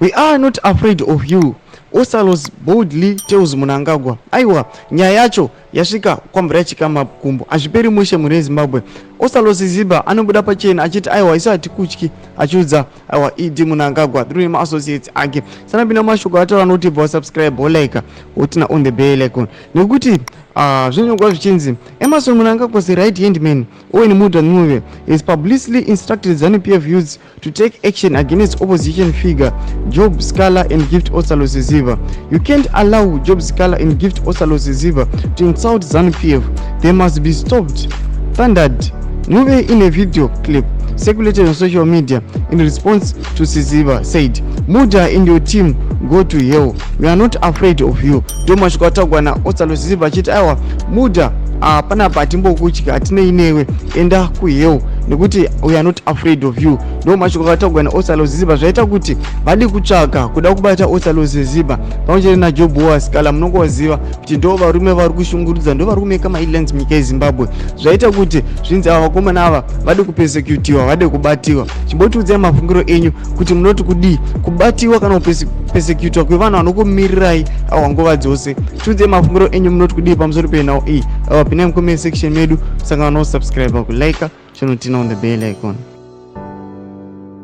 We are not afraid of you, Ostalos boldly tells Mnangagwa. Aiwa, nyaya yacho yasvika kwamvura yachika makumbo. Hazviperi mushe mhuri yeZimbabwe. Ostalos Siziba anobuda pachena achiti aiwa isu hatikutyi, achiudza aiwa ED Mnangagwa through nemaassociates ake. Sanapinda mashoko ataura anoti bva wasubscribe, wolike, wotina on the bell icon. Nekuti zvinyorwa zvichinzi Emmerson Mnangagwa's right hand man Owen Mudha Ncube has publicly instructed ZANU-PF youths to take action against opposition figure Job Sikhala and Gift Ostallos Siziba. You can't allow Job Sikhala and Gift Ostallos Siziba to insult ZANU-PF. They must be stopped. Thundered Ncube in a video clip circulated on social media in response to Siziba said, Mudha and your team go to hell. We are not afraid of you. Ndo mashoko ataurwa naOstallos Siziba achiti aiwa Mudha panapa hatimbokutya, hatinei newe, enda kuhell nekuti we are not afraid of you. Ndo mashoko akataurwa naOstallos Siziba zvaita kuti vadi kutsvaga kuda kubata Ostallos Siziba pamwe chete naJob Sikhala. Munongoziva kuti ndo varume vari kushungurudza, ndo vari kumeka maheadlines munyika yeZimbabwe. Zvaita kuti zvinzi ava vakomana ava vade kupersecutiwa, vade kubatiwa. Chimbotiudzai mafungiro enyu kuti munoti kudii kubatiwa kana kupersecutwa kwevanhu vanokumirirai awa nguva dzose. Tiudzai mafungiro enyu, munoti kudii pamusoro penhau iyi? Awa, pinai mucomment section medu, sangana nosubscribe, kulike, chinotina on the bell icon.